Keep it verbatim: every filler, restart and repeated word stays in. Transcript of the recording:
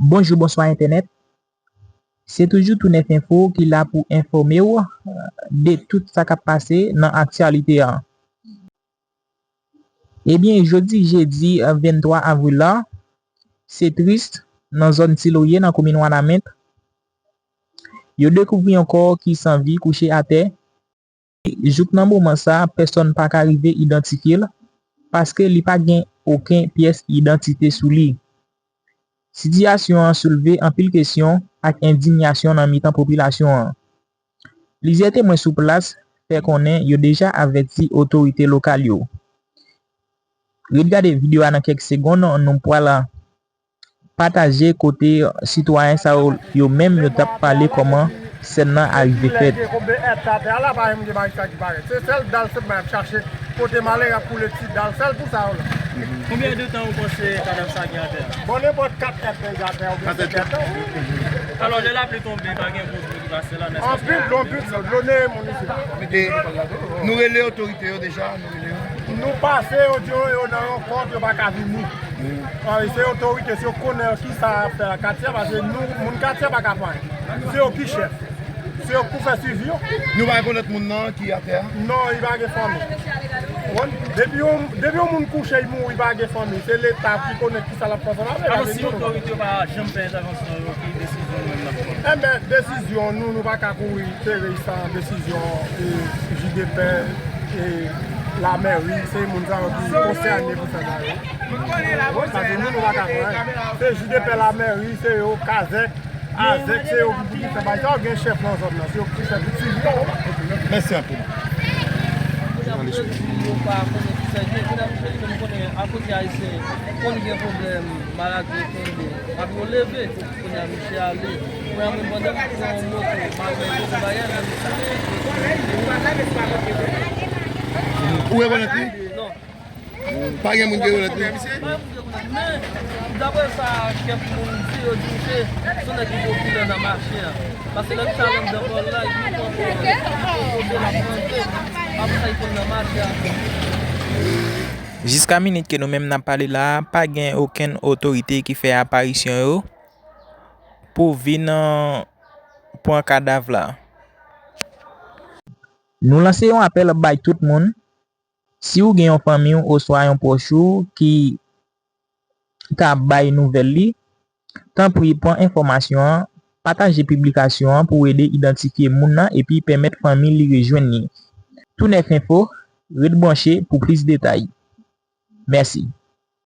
Bonjou, bonswa entènèt. Se toujou Tou Nèf Enfo ki la pou enfòme w, euh, de tout sa k ap pase nan aktyalite a. Ebyen, jodi jedi, euh, venntwa avril la, se tris, nan zòn Ti Lorye, nan komin Wanament, yo dekouvri yon kò ki san vi kouche atè. Jouk nan moman sa, pèsonn pa ka rive idantifye l, paske li pa gen okenn pyès idantite sou li. Sitiyasyon an soulve anpil kesyon ak endiyasyon nan mitan popilasyon an. Plizyè temwen sou plas fè konnen yo deja avèti otorite lokal yo. Ret gade videyo a nan kèk segonn, nou pral pataje kote sitwayen sa yo, yo menm yo t ap pale kòman sèn nan arive fèt. Konbyen èt atè a la, pa menm gen bagay sa ki parèt. Se sèl dal senpman y ap chache. Kote malere ap koule ti dal, sèl pou sa yo la. Konbyen de tan ou panse kadav sa gen atè a? Bon, nenpòt kat èt deja atè a, oubyen senk èt. Alò, lè lapli tonbe, pa gen gwo dlo ki pase la, nèspa? Anpil dlo, anpil dlo, dlo neye moun isi la. E nou rele otorite yo deja, nou rele yo. Nou pase, yo di yo, yo nan yon kont, yo pa ka vini. Ah, se otorite, se yo konnen ki sa y ap fè nan katye a, paske nou, moun katye a pa ka fè anyen. Se yo ki chèf. Se yo k pou fè swivi yo. Nou pa rekonèt moun nan ki atè a? Non, li pa gen fanmi. Ou konprann? Depi yon, depi yon moun kouche, li mouri, li pa gen fanmi. Se Leta ki konnen ki sa l ap fè ansanm avè l. Alò, si otorite yo pa janm fè entèvansyon, yo, ki desizyon nou menm n ap pran? Enben, desizyon nou, nou pa ka kouri tere san desizyon, e, J D P, e, lamèri, se moun sa yo ki konsène pou fè sa yo. Paske nou, nou pa ka fè anyen. Se J D P, lamèri, se yo, kazèk, azèk, se yo ki pou ki fè bagay sa yo, gen chèf nan zòn nan, se yo ki fè tout swivi yo. Mèsi anpil. Kounye a pou yo di yo pa konnen ki sa gen, kounye a misye li menm konnen akote ayisyen konn gen pwoblèm maladi yo kenbe, apre yo leve, kounye a misye ale. Kounye a menm pandan m pran yon moto, malgre yo te bagay, men misye. Ou rekonèt li? Non. Pa gen moun ki rekonèt li. Pa gen moun ki rekonèt, men, daprè sa kèk moun di, yo di se, se yon nèg ki popilè nan mache a. Paske lè misye al anndan pòl la, li pran pòl, li poze, l ap manje. Apre sa, li konn nan mache a. Jiska minit ke nou menm n ap pale la a, pa gen okenn otorite ki fè aparisyon yo pou vin, euh, pran kadav la. Nou lanse yon apèl bay tout moun. Si w gen yon fanmi w oswa yon pwòch ou ki ka bay nouvèl li, tanpri pran enfòmasyon an, pataje piblikasyon an pou ede idantifye moun nan epi pèmèt fanmi li rejwenn li. Tou Nèf Enfo, ret branche pou plis detay. Mèsi.